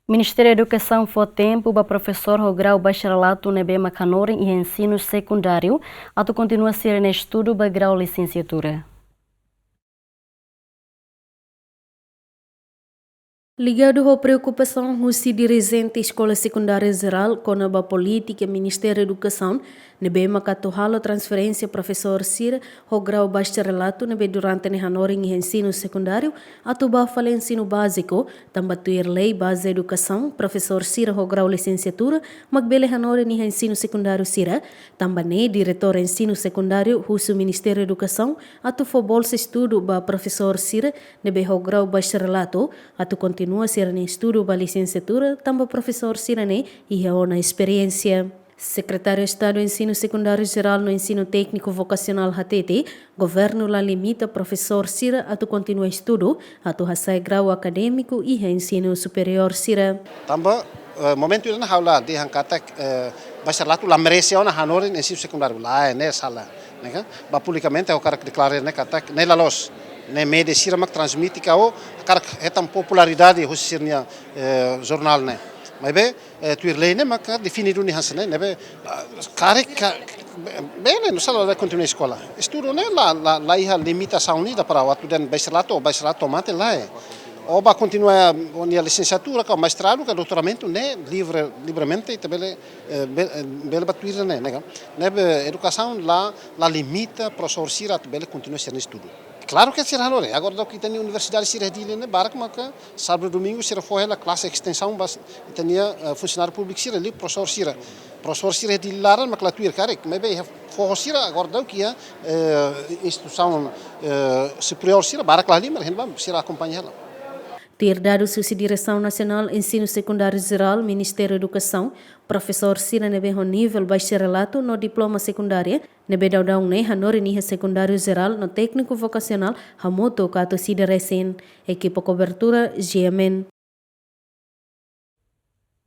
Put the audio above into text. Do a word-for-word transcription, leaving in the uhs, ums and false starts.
Ministériu Edukasaun fó tempu ba profesór ho grau bacharelatu ne'ebé mak hanorin iha ensinu sekundáriu atu kontinua sira-nia estudu ba grau lisensiatura. Ligadu ho preokupasaun husi dirijente Eskola Sekundária Jerál kona-ba polítika Ministériu Edukasaun ne'ebé mak atu halo transferénsia profesór sira ho grau bacharelatu ne'ebé durante ne'e hanorin iha ensinu sekundáriu atu bá fali ensinu báziku, tanba tuir lei baze edukasaun, profesór sira ho grau lisensiatura mak bele hanorin iha ensinu sekundáriu sira, tanba ne'e diretór ensinu sekundáriu husu Ministériu Edukasaun atu fó bolsa estudu ba profesór sira ne'ebé ho grau bacharelatu atu kontinua sira-nia estudu ba lisensiatura, tanba profesór sira-ne'e iha ona esperiénsia. Sekretáriu Estadu Ensinu Sekundáriu Jerál no Ensinu Tékniku Vokasionál hatete, governu la limita profesór sira atu kontinua estudu atu hasa'e grau akadémiku iha ensinu superiór sira. Tanba, eh, momentu ida-ne'e ha'u la dehan katak, eh, bacharelatu la merese ona hanorin ensinu sekundáriu, lae, ne'e sala, ne'e ka? Ba publikamente ha'u hakarak deklara ne'e katak ne'e la loos, ne'e média sira mak transmite ka hakarak hetan popularidade husi sira-nia, eh, jornál ne'e. Maibé, eh, tuir lei ne'e maka define duni hanesan ne'e, ne'ebé, ah, karik ka, be-, bele, nu'usá la kontinua eskola. Estudu ne'e la, la, la iha limitasaun ida para atu dehan bacharelatu ou bacharelatu to'o mate, lae. Ou bá kontinua ó-nia lisensiatura ka mestradu ka doutoramentu ne'e livre, livremente ita bele, eh, be-, eh, bele bá tuir ne'e, ne'e ka? Ne'ebé edukasaun la, la limita profesór sira atu bele kontinua sira-nia estudu. Klaru ke sira hanorin. Agora daudauk ita-nia universidade sira iha Dili ne'e barak maka sábadu domingu sira fó hela klase estensaun ba ita-nia, eh, funsionáriu públiku sira, liu profesór sira. Profesór sira iha Dili laran mak la tuir karik. Maibé iha foho sira agora daudauk iha, eh, instituisaun, eh, superiór sira barak la halimar, hein ba sira akompaña hela. Tuir dadus husi Diresaun Nasionál Ensinu Sekundáriu Jerál, Ministériu Edukasaun, profesór sira ne'ebé ho nivel bacharelatu no diploma sekundária ne'ebé daudaun ne'e hanorin iha sekundáriu jerál no tékniku vokasionál hamutuk atus ida resin. Ekipa kobertura, G M N.